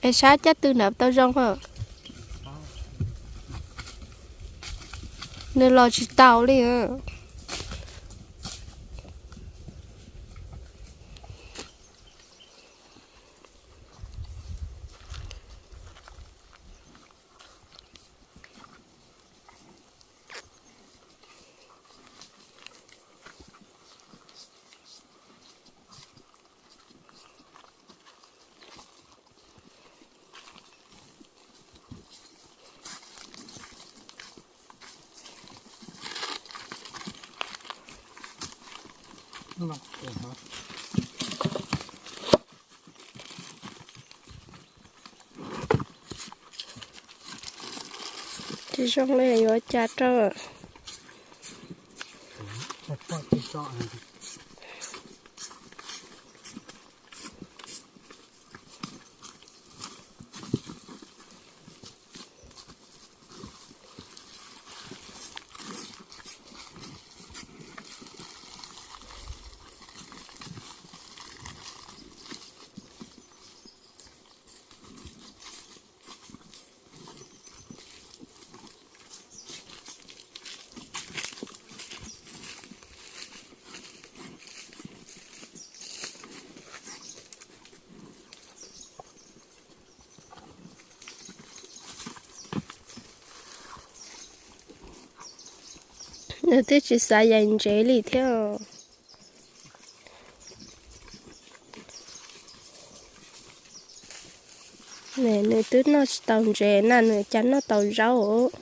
Es sab caj tw nrad tau zoo os. Nws los tsis tau li. Tsis zoo li yuav cas rau. Nws twb tsis xav yaim ntsev li thiab. Nws twb noj tsis tau ntsev na, nws cas noj tau zaub.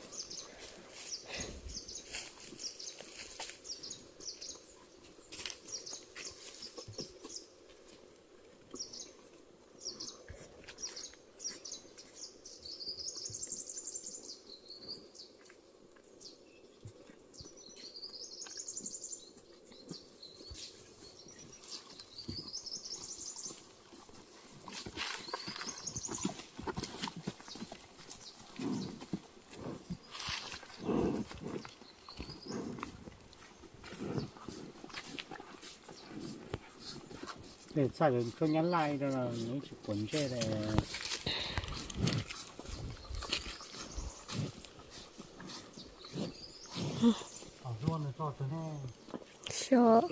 Txhaj yuav tshuaj nyab laj rau los tsis quav ntsej li. Xyov.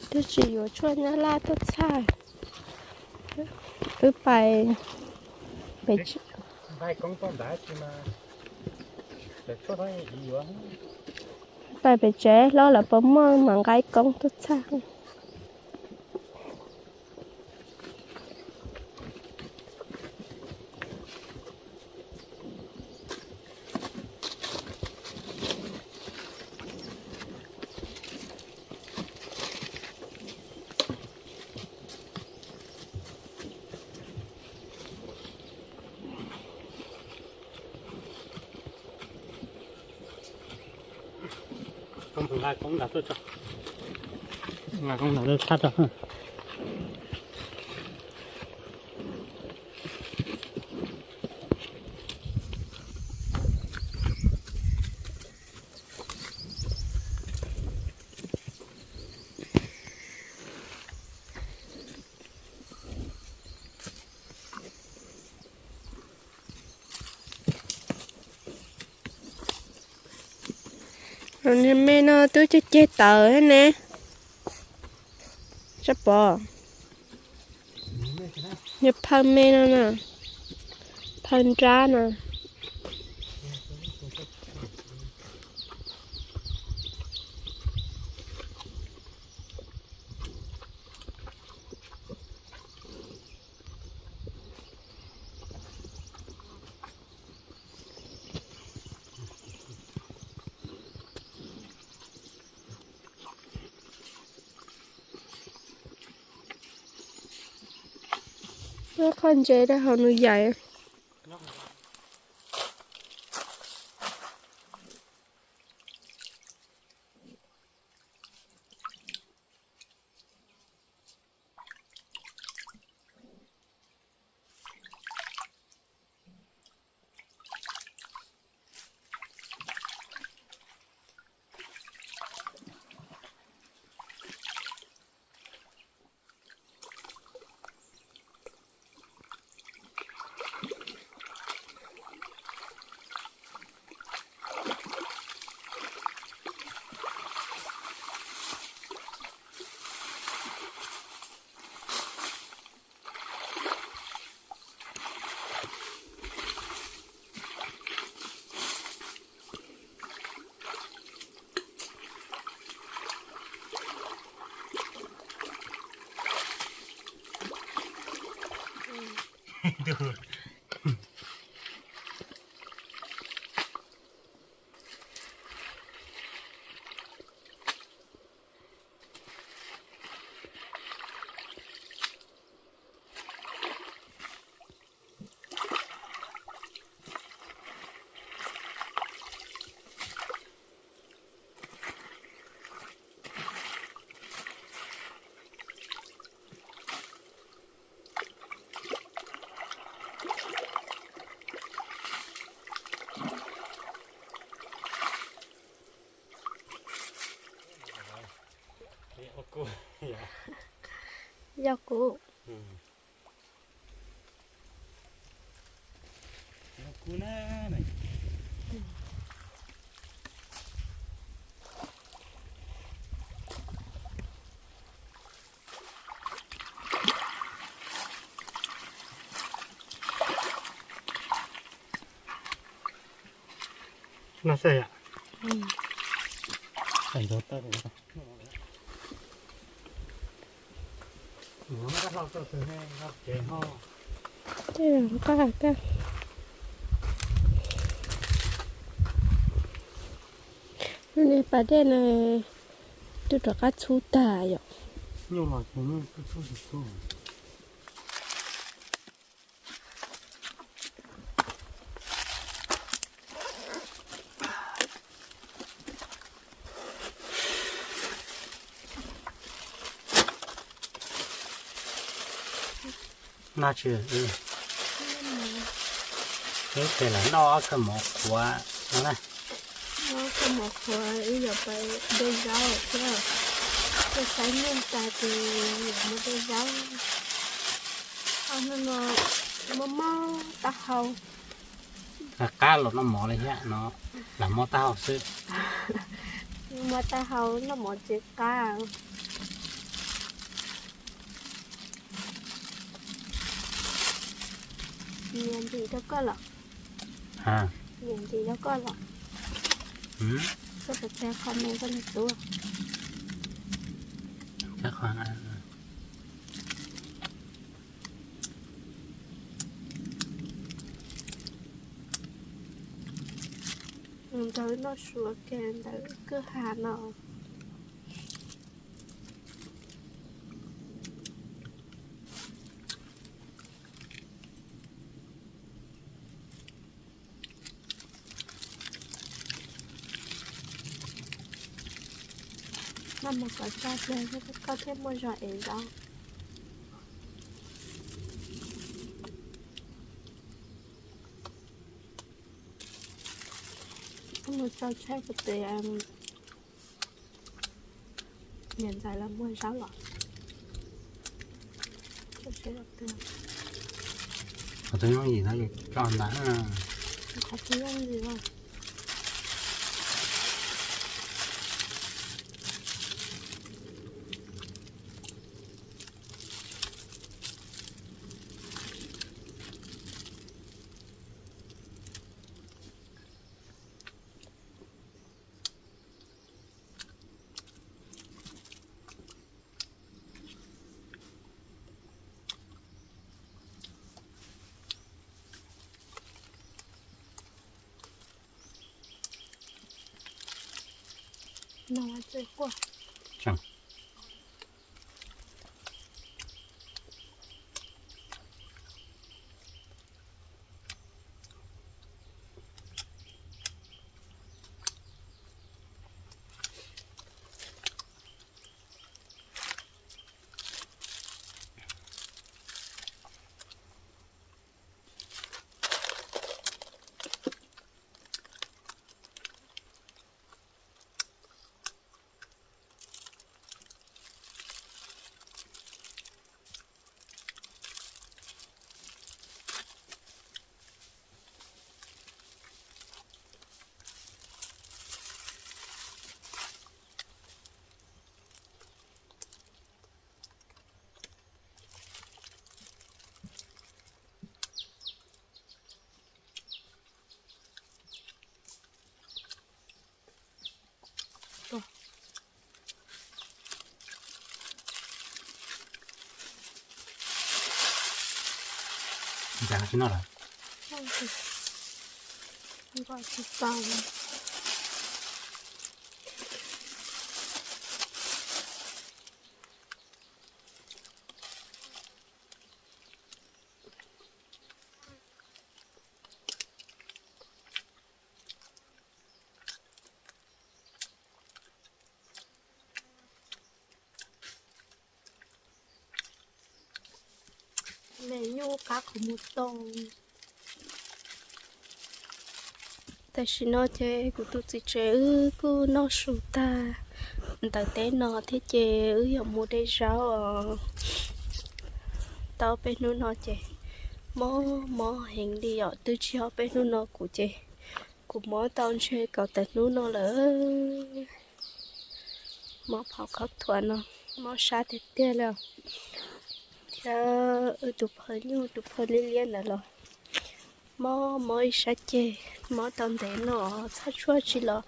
Twb tsis yuav tshuaj nyab laj tuaj txhaj. Wb pais pem, pais pem tsev hlob lawv puas muaj mas nqa ib koob tuaj txhaj. Nqa koob ntawd tuaj tso. Nqa koob ntawd tuaj txhaj tso. Niag me no twb ceg ceg tawm thiab ne. Sab pom. Niag phaw me no na. Phaw nrab no. Qhov ntses rau hauv nws yaim. Yog kuv. No xwb yom. Nqaj hlau txog twg ne, nqaj tsev ho. Nqaj hais tias lub niag pas dej no twb rov qab txhub tag yom. Nyuj los txhub txhub txhub. No tsis, wb ces lam noj ob kawg mov qhuav no na. Noj ob kawg mov qhuav, wb yuav pais de zaub thiab. Tuaj saib neeg tas ces yuav mus de zaub. Ob hnub no mob mob taub hau. Qab los noj mov li thiab no, lam mob taub hau xwb. Mob taub hau noj mov tsis qab. Niam ntim rau koj los? Niam ntim rau koj los? Koj puas tsa qhov me koj niag tub? Ntawd noj suav kiag ntawd kwj ha no. Noj mov kom tso pliag koj thiaj muaj zog ev zaub. Mus tso tsheb kuv tes, niam ntxawm los muag zaub los. Qhov twg yooj yim no tso ntawd. Qhov twg yooj yim los. No tsis quaj. Ncav tsis noj lawm. Nkaus tsis tau. Me nyuj qab qhov muag tau. Tam sim no ces kuv tus txiv tsev wb kuj noj su tag ntawm teb no thiab ces wb yuav mus de zaub os. Tau peb hnub no ces mob mob heev li os, twb tsis yog peb hnub no kuv ces kuv mob tau ntshe kaum tawm hnub no lawm. Mob phau khaub thuas no, mob sab tiag tiag li os. Thiab wb tus phawj nyuj tus phawj liab liab ntawd los mob mob ib sab ceg, mob tau ntev no txhaj tshuaj tsis los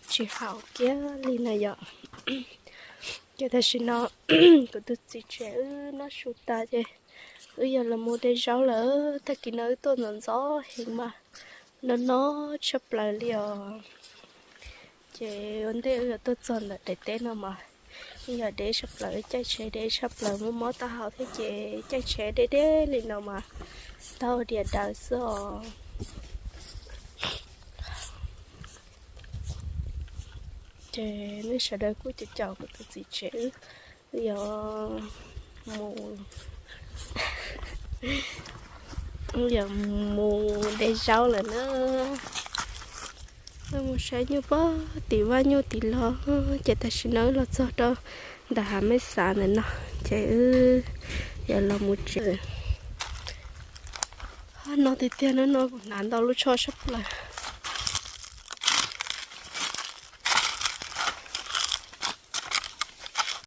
tsis haum kiag li na yom. Ces tam sim no kuv tus txiv tsev wb noj su tas ces wb yuav los mus de zaub lawm. Tag kis no wb tuaj ntxov ntxov heev mas no no tshaj plaws li os. Ces ua ntej wb yuav tuaj txog ntawm daim teb no mas yeej yog deb tshaj plaws, caij tsheb deb tshaj plaws, mob mob taub hau thiab ces caij tsheb deb deb li no mas taub hau diav daws xwb os. Ces nej sawv daws kuj caum caum kuv tus txiv tsev, wb yuav mus, wb yuav mus de zaub lawm na. Wb mus saib nyuj puag tim vaj nyuj tim los, ces tam sim no wb los txog rau ntawm hav mej xav ntawm no, ces wb yuav los mus tsev. No tiag tiag no, no kuv hnav ntau lub tsho tshaj plaws.